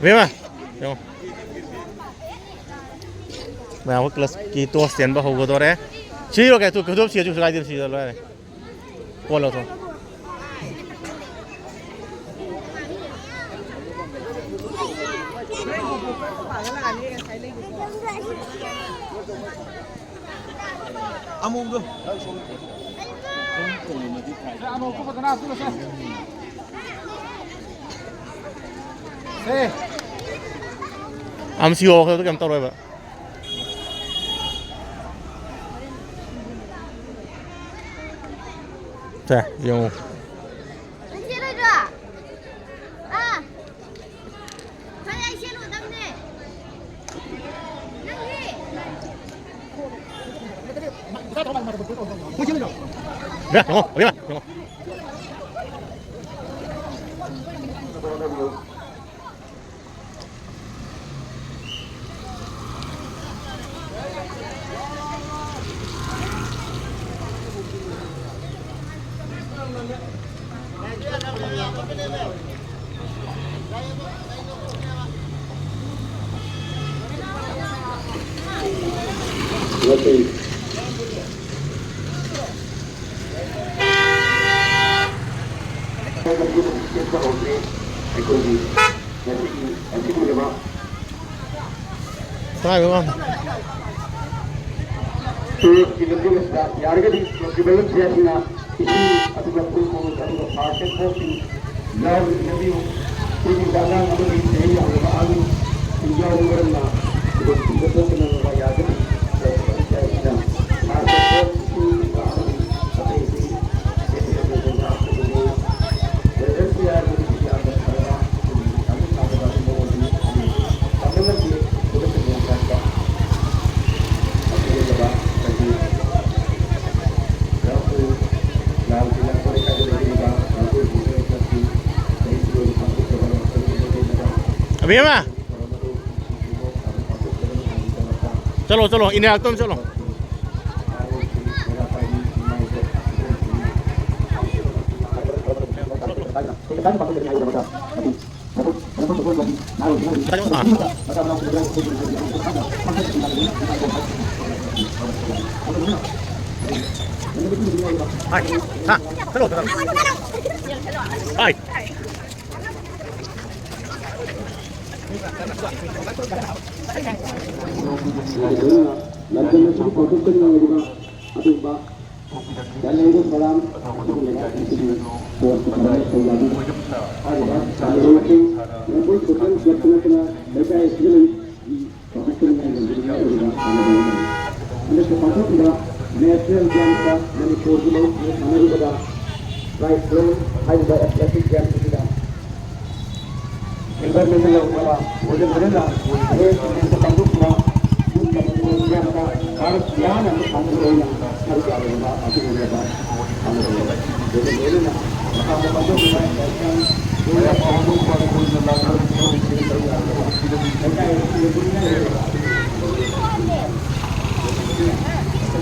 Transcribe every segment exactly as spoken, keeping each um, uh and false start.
ꯏꯕꯦꯝꯃ, ꯌꯦꯡꯉꯣ꯫ ꯃꯌꯥꯝ ꯑꯩꯈꯣꯏ ꯀ꯭ꯂꯕꯀꯤ ꯇꯣꯁ ꯆꯦꯟꯕ ꯍꯧꯒꯗꯣꯔꯦ꯫ ꯁꯤꯔꯣ ꯀꯩ? ꯇꯨ, ꯈꯨꯗꯣꯞ ꯁꯤꯔꯁꯨ ꯀꯩꯁꯨ ꯀꯥꯏꯗꯦ, ꯁꯤꯗ ꯂꯣꯏꯔꯦ꯫ ꯀꯣꯜ ꯂꯧꯊꯣꯛ꯫ ꯑꯃꯨꯕꯗꯣ꯫ ꯑꯃꯨꯕꯗꯣ ꯐꯖꯅ ꯍꯥꯞꯆꯤꯜꯂꯁꯦ꯫ ꯁꯦ꯫ ꯑꯃ ꯁꯤ ꯌꯧꯈ꯭ꯔꯕꯗ ꯀꯩꯝ ꯇꯧꯔꯣꯏꯕ꯫ ꯁꯦ, ꯌꯦꯡꯉꯨ꯫ ꯌꯦꯡꯉꯣ, ꯌꯦꯡꯉꯣ, ꯌꯦꯡꯉꯣ꯫ ꯑꯩꯈꯣꯏꯒꯤ ꯉꯁꯤꯒꯤ ꯑꯁꯤꯒꯨꯝꯂꯕ ꯇꯥꯏꯕ ꯃꯥꯅ꯫ ꯇꯨꯔꯤꯁꯀꯤ ꯂꯝꯖꯦꯜ ꯑꯁꯤꯗ ꯌꯥꯔꯒꯗꯤ ꯀ꯭ꯂꯕꯀꯤ ꯚꯣꯂꯨꯟꯇꯤꯌꯔꯁꯤꯡꯅ ꯏꯁꯤꯡ ꯑꯗꯨꯒ ꯐꯨꯔꯤꯠ ꯈꯣꯡꯎꯞ ꯑꯗꯨꯒ ꯐꯥꯔꯁ ꯑꯦꯗ ꯕꯣꯛꯁꯁꯤꯡ ꯌꯥꯎꯅ ꯏꯟꯅꯕꯤꯌꯨ꯫ ꯄꯨꯛꯅꯤꯡ ꯋꯥꯉꯥꯡ ꯑꯃꯗꯤ ꯆꯍꯤ ꯌꯥꯝꯂꯕ ꯑꯍꯜ ꯁꯤꯡ ꯌꯥꯎꯕ ꯃꯔꯝꯅ ꯈꯨꯗꯣꯡꯊꯤꯕ ꯊꯣꯛꯇꯅꯕ ꯌꯥꯔꯒꯗꯤ ꯀ꯭ꯂꯕ ꯀꯃꯤꯇꯤ ꯑꯁꯤꯅ ꯐꯥꯔꯁ ꯑꯦꯗ ꯕꯣꯛꯁ, ꯏꯁꯤꯡ ꯊꯛꯅꯕ ꯑꯃꯗꯤ ꯑꯇꯩ ꯑꯇꯩ ꯀꯦꯟꯁꯔ ꯂꯩꯕ ꯉꯥꯛꯄꯗꯨꯕꯨ ꯀꯦꯟꯁꯔ ꯀꯌꯥ ꯑꯃꯗꯤ ꯌꯥꯝꯅ ꯐꯔꯕ ꯁꯥꯟꯅꯕ ꯃꯑꯣꯡ ꯑꯗꯨ ꯄꯥꯡꯒꯜ ꯑꯁꯤ ꯈꯨꯗꯛꯇ ꯅꯣꯡ ꯇꯥꯔꯛꯄ ꯑꯁꯤꯒꯨꯝꯂꯕ ꯍꯥꯏꯗꯤ ꯂꯥꯎ ꯂꯥꯎ ꯆꯦꯟꯅꯔꯛꯄ ꯂꯩꯀꯥꯏꯗ ꯂꯩꯕꯤꯔꯤꯕ ꯃꯈꯣꯏ ꯄꯨꯝꯅꯃꯛꯀꯤ ꯆꯍꯤꯒꯤ ꯑꯣꯏꯕ ꯄꯥꯡꯊꯣꯛꯆꯕ ꯉꯥꯛꯇꯅꯤ ꯍꯥꯏꯅ ꯇꯧꯖꯕ ꯑꯕꯦꯝꯃ! ꯊꯧꯔꯝ ꯑꯗꯨ ꯆꯠꯂꯣ, ꯆꯠꯂꯣ, ꯏꯅꯦ ꯉꯥꯛꯇꯪ ꯆꯠꯂꯣ꯫ Hai. Ha. Hello. Hai. ꯂꯝꯗꯝ ꯑꯁꯤꯒꯤ ꯄꯥꯡꯊꯣꯛꯆꯅꯤꯡꯂꯤꯕ ꯑꯗꯨꯒꯨꯝꯕ ꯆꯥꯅꯤꯡꯕ ꯄ꯭ꯔꯣꯒ꯭ꯔꯥꯝ ꯑꯗꯨꯒꯨꯝꯂꯕ ꯉꯁꯤꯗꯤ ꯁ꯭ꯄꯣꯔꯠꯁꯀꯤ ꯊꯧꯔꯝ ꯇꯧꯕ ꯑꯗꯨ ꯍꯥꯏꯔꯤꯕ ꯆꯥꯅꯤꯡꯕꯁꯤꯡ ꯃꯅꯤꯄꯨꯔ ꯐꯨꯠꯕꯣꯜ ꯀ꯭ꯂꯕꯇ ꯅꯠꯇꯅ ꯂꯩꯀꯥꯏ ꯑꯁꯤꯗ ꯂꯩ ꯄꯥꯡꯊꯣꯛꯆꯅꯤꯡꯉꯥꯏ ꯂꯝꯖꯤꯡꯕ ꯑꯣꯏꯔꯤꯕ ꯁꯥꯟꯅꯕ ꯑꯃꯅꯤ꯫ ꯍꯟꯗꯛꯇ ꯄꯥꯡꯊꯣꯛꯈꯤꯕ ꯅꯦꯁꯅꯦꯜ ꯒꯦꯝꯁꯇ ꯃꯅꯤꯄꯨꯔꯒꯤ ꯃꯔꯨꯞ ꯁꯥꯟꯅꯔꯨꯕꯗ ꯇ꯭ꯔꯥꯏꯊ꯭ꯂꯣꯟ ꯍꯥꯏꯔꯤꯕ ꯑꯦꯊꯂꯦꯇꯤꯛ ꯒꯦꯝꯁ ꯑꯁꯤꯗ ꯁꯤꯜꯚꯔ ꯃꯦꯗꯜ ꯂꯧꯔꯕ ꯃꯣꯗꯦꯜ ꯃꯣꯗꯦꯜꯅ ꯍꯌꯦꯡ ꯄꯥꯡꯊꯣꯛꯈꯤꯕ ꯌꯨꯠ ꯀꯃꯟꯋꯦꯜꯊ ꯒꯦꯝꯁꯇ ꯚꯥꯔꯠ ꯏꯍꯥꯟ ꯍꯥꯟꯕ ꯁꯥꯟꯅꯔꯣꯏ ꯑꯣꯏꯅ ꯁꯔꯨꯛ ꯌꯥꯔꯨꯕ ꯑꯁꯤꯒꯨꯝꯂꯕ ꯁꯥꯟꯅꯔꯣꯏ ꯃꯣꯗꯦꯜ ꯃꯣꯗꯦꯜꯅ ꯃꯈꯥꯗ ꯄꯥꯡꯊꯣꯛꯈꯤꯕ ꯅꯦꯁꯅꯦꯜ ꯖꯨꯅꯤꯌꯔ ꯐꯨꯠꯕꯣꯜ ꯇꯣꯔꯅꯥꯃꯦꯟꯠ ꯁꯔꯨꯛ ꯌꯥꯔꯨꯕ ꯂꯩꯀꯥꯏ ꯑꯁꯤꯒꯤ ꯌꯨꯝ ꯂꯩꯔꯕ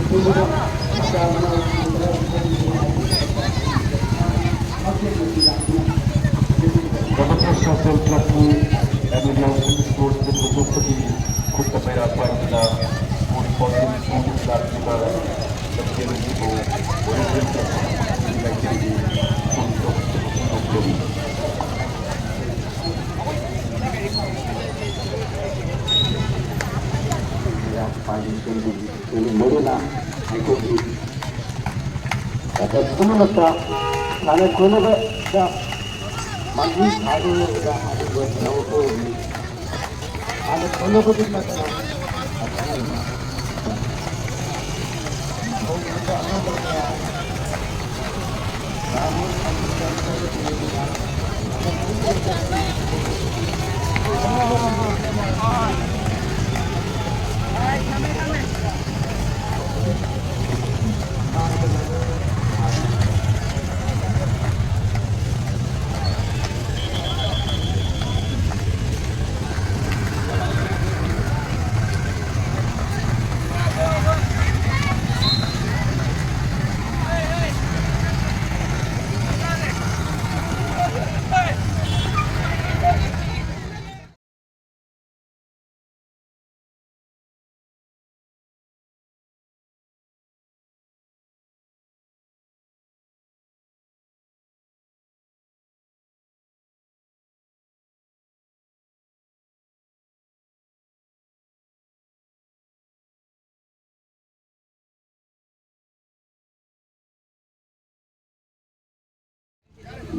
ꯑꯁꯤꯒꯨꯝꯂꯕ ꯒꯣꯕꯤꯟꯗ ꯁꯣꯁꯦꯜ ꯀ꯭ꯂꯕꯀꯤ ꯑꯦꯅꯨꯋꯦꯜ ꯁ꯭ꯄꯣꯔꯠꯁ ꯃꯤꯠ ꯍꯧꯗꯣꯛꯄꯒꯤ ꯈꯨꯠꯇ ꯃꯩꯔꯥ ꯄꯥꯏꯗꯨꯅ ꯁ꯭ꯄꯣꯔꯠꯁ ꯀꯥꯎꯟꯁꯤꯜ ꯂꯥꯛꯂꯤꯕ ꯂꯝꯖꯦꯜ ꯑꯁꯤꯕꯨ ꯑꯣꯔꯤꯖꯤꯅꯦꯜ ꯂꯩꯀꯥꯏꯒꯤ ꯐꯣꯡꯗꯣꯛꯆꯔꯤ꯫ ꯃꯩꯔꯥ ꯄꯥꯏꯕꯁꯤꯡꯒꯤ ꯃꯔꯨꯅ ꯑꯩꯈꯣꯏꯒꯤ ꯃꯇꯝ ꯄꯨꯝꯅꯃꯛꯇ ꯁꯥꯟꯅ ꯈꯣꯠꯅꯕꯗ ꯃꯥꯡꯖꯤꯜ ꯊꯥꯗꯨꯅ ꯑꯗꯨꯒ ꯊꯕꯛ ꯇꯧꯔꯤ꯫ ꯁꯥꯟꯅ ꯈꯣꯠꯅꯕꯒꯤ ꯃꯇꯝ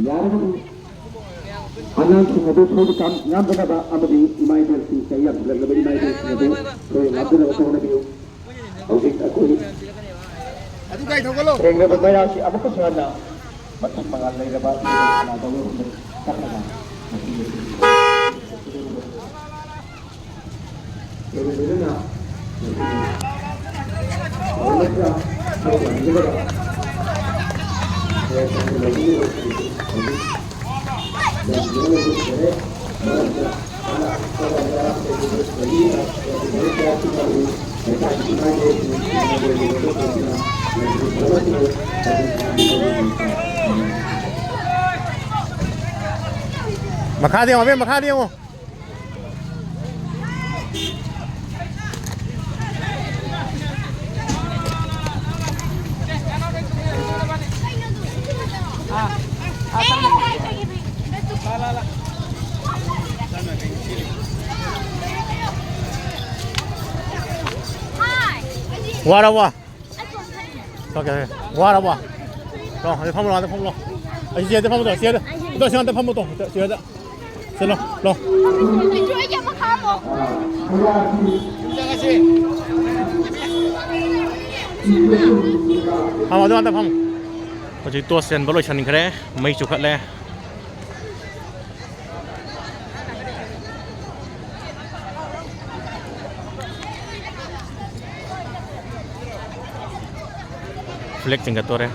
ꯌꯥꯔꯒꯗꯤ ꯑꯉꯥꯡꯁꯤꯡ ꯑꯗꯨ ꯊꯣꯏꯅ ꯀꯥꯝ-, ꯉꯥꯝꯗꯅꯕ ꯑꯃꯗꯤ ꯏꯃꯥ ꯏꯕꯦꯜꯁꯤꯡ, ꯆꯍꯤ ꯌꯥꯝꯁꯤꯜꯂꯛꯂꯕ ꯏꯃꯥ ꯏꯕꯦꯜꯁꯤꯡ ꯑꯗꯨ ꯊꯣꯏꯅ ꯉꯥꯝꯗꯅꯕ ꯍꯣꯠꯅꯕꯤꯌꯨ꯫ ꯍꯧꯖꯤꯛ ꯑꯩꯈꯣꯏ ꯑꯗꯨ ꯒꯥꯔꯤ ꯊꯧꯒꯠꯂꯣ꯫ ꯊꯦꯡꯂꯕ ꯃꯩꯔꯥꯁꯤ ꯑꯃꯨꯛꯀꯁꯨ ꯍꯟꯅ ꯃꯊꯛ ꯃꯉꯥꯜ ꯂꯩꯔꯕ ꯏꯕꯦꯜ ꯀꯅꯥꯗꯧꯕ ꯃꯐꯝꯗ ꯆꯠꯂꯒ ꯃꯁꯤꯒꯤ ꯃꯈꯥꯗ ꯌꯦꯡꯉꯣ, ꯑꯕꯦꯝ, ꯃꯈꯥꯗ ꯌꯦꯡꯉꯣ꯫ ꯋꯥꯔꯕꯣ? ꯑꯣꯀꯦ, ꯋꯥꯔꯕꯣ? ꯂꯥꯎ, ꯑꯗ ꯐꯝꯃꯨ ꯂꯥꯎ, ꯑꯗ ꯐꯝꯃꯨ ꯂꯥꯎ꯫ ꯑꯩ ꯆꯦꯗ ꯐꯝꯃꯨ ꯂꯥꯎ, ꯆꯦꯗ꯫ ꯑꯗꯣ, ꯁꯤ ꯑꯝꯇ ꯐꯝꯃꯨ ꯇꯣ, ꯆꯦꯗ꯫ ꯁꯤ ꯂꯥꯎ, ꯂꯥꯎ꯫ ꯐꯝꯃꯣ, ꯑꯗꯨ ꯑꯝꯇ ꯐꯝꯃꯨ꯫ ꯍꯧꯖꯤꯛ ꯇꯣꯁ ꯆꯦꯟꯕ ꯂꯣꯏꯁꯤꯟꯈ꯭ꯔꯦ, ꯃꯩ ꯆꯨꯈꯠꯂꯦ꯫ ꯐ꯭ꯂꯦꯛ ꯆꯤꯡꯈꯠꯇꯣꯔꯦ꯫